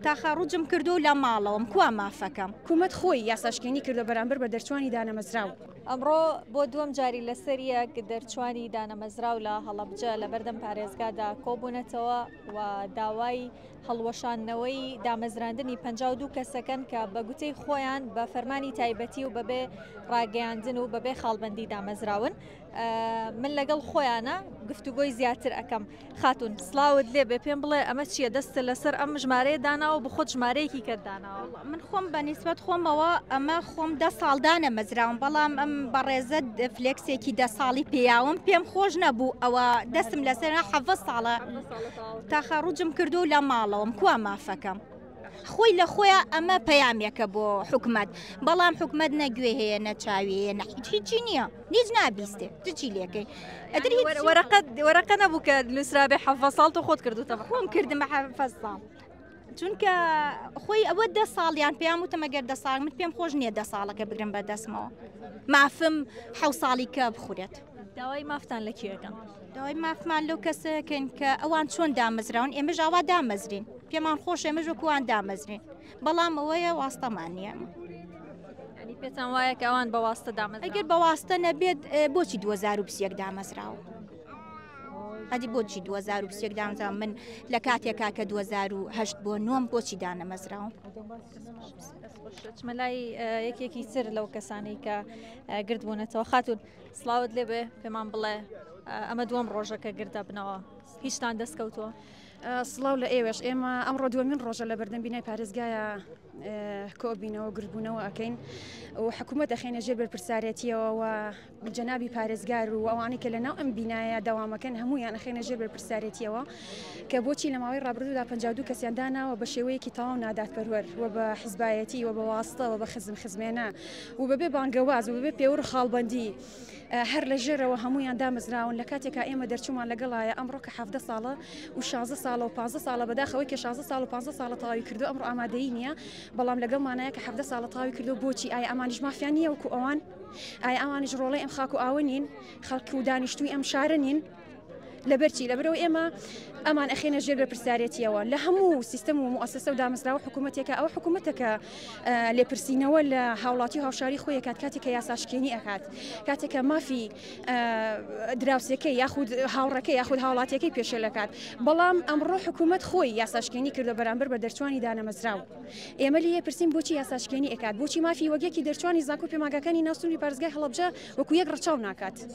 تاخەڕوجم کردو لە ماڵەوەم کوا مافەکەم؟ حکومەت خۆی یاساشکێنی کردوە بەرامبەر بە دەرچوانی دانەمەزراو. ئەمڕۆ بۆ دووەم جاری لەسەریەک دەرچوانی دانەمەزراو لە هەڵەبجە لەبەردەم پارێزگادا کۆبوونەتەوە و داوای هەڵوەشاندنەوەی دامەزراندنی 52 کەسەکەن کە بە گوتەی خۆیان بە فەرمانی تایبەتی و بەبێ ڕاگەیاندن و بەبێ خاڵبەندی دامەزراون. من لەگەڵ خۆیانە گفتوگۆی زیاتر ئەەکەم خاتون سلااوت لێ بێ پێم بڵێ ئەمە چییە دەستە لەسەر ئەم ژمارەیە داناوە بخۆت ژمارەیەکی کە داناوە من خۆم بە نیسبەت خۆمەوە ئەمە خۆم دە ساڵ دانەمەزراوم بەڵام ئەم بەڕێزە فلێکسێکی دە ساڵی پێیاوم پێم خۆش نەبوو ئەوە دەستم لەسەر حەڤە ساڵە تاخەڕوجم کردو لە ماڵەوەم کوا مافەکەم خۆی لە خۆیان ئەمە پەیامێکە بۆ حکومت بەڵام حکومت نەگوێ هەیە نە چاوی هەیە نە هیچ هیچی نییە هیچ نابیستێ چی لێکەی ئەدر وەرەقە وەرەقە نەبوو کە نووسرابێ حەڤە ساڵ تۆ خۆت کردوتەوە خۆم کردمە حەڤە ساڵ چونکە خۆی ئەوە دە ساڵیان پێیان وتم ئەگەر دە ساڵ من پێم خۆش نییە دە ساڵەکە بگرم بە دەستمەوە مافم حەو ساڵی کە بخورێت. داوای مافتان لە کێ ئەکەن؟ داوای مافمان لەو کەسەکەین کە ئەوان چۆن دامەزراون ئێمەش ئاوا دامەزرین پێمان خۆش ئێمەش وەکوان دامەزرین بەڵام ئەوەیە واستەمان نییە. ینی پێتان وایە کە ئەوان بە واستە دامەزراون؟ ئەگەر بە واستە نەبێت بۆچی 2021 دامەزراوە؟ ئەدی بۆچی 2021 دامەزراوە من لە کاتێکا کە 2008 بۆ نۆم بۆچی دانەمەزراوم؟ چمە لای یەکێکی تر لەو کەسانەی کە گردبوونەتەوە خاتون سڵاوت لێبێ پێمان بڵێ ئەمە دووەم ڕۆژەکە گردەبنەوە هیچتان دەستکەوتووە؟ سڵاو لە ئێوەش ئێمە ئەمڕۆ دووەمین ڕۆژە لە بەردەم بینای پارێزگایە کۆبینەوە گردبوونەوە ئەەکەین و حکوومەت دەخێنە ژێر بەرپرسارەتیەوە و جەنابی پارێزگار و ئەوانەی کە لەناو ئەم بینایە دەوامەکەن هەموویان ئەخەینە ژێر بەرپرسیارێتیەوە کە بۆچی لە ماوەی ڕابردوودا 52 کەسیان داناوە بە شێوەیەکی تەواو نادادپەروەر و بە حزبایەتی و بە واستە و بە خزم خزمێنە و بەبێ بانگەواز و بەبێ پێوەر و خاڵبەندی هەر لە ژێرەوە هەموویان دامەزراون لە کاتێکا ئێمە دەرچوومان لەگەڵایە ئەمڕۆ کە 17 ساڵە و 16 ساڵە و 15 ساڵە بەداخەوەی کە 16 ساڵ و 15 ساڵە تەواوی کردو ئەمڕۆ ئامادەیی نییە بەڵام لەگەڵمانایە کە 17 ساڵە تەواوی کردو بۆچی ئایا ئەمانیش مافیان نییە وەکو ئەوان ئایا ئەوانیش ڕۆڵەی ئەم خاک و ئاوە نین؟ خەڵک و دانیشتووی ئەم شارە نین؟ لەبەرچی؟ لەبەرئەوەی ئێمە ئەمان ئەخێنە ژێر بەرپرسیارێتیەوە لە هەموو سیستەم و موئەسەسە و دامەزراوە حکوومەتێکە ئەوە حکوومەتە کە لێپرسینەوە لە هاوڵاتی و هاوشاری خۆی ئەکات کاتێک کە یاساشکێنی ئەکات کاتێک کە مافی دراوسێکەی یاخود هاوڕەکەی یاخود هاوڵاتیەکەی پێشێل ئەکات بەڵام ئەمڕۆ حکوومەت خۆی یاساشکێنی کردوە بەرامبەر بە دەرچوانی دانەمەزراو. ئێمە لێی ئەپرسین بۆچی یاساشکێنی ئەکات؟ بۆچی مافی وەک یەکی دەرچوانی زانکۆو پەیمانگاکانی ناو سنوری پارێزگای هەڵەبجە وەکو یەک ڕەچاو ناکات؟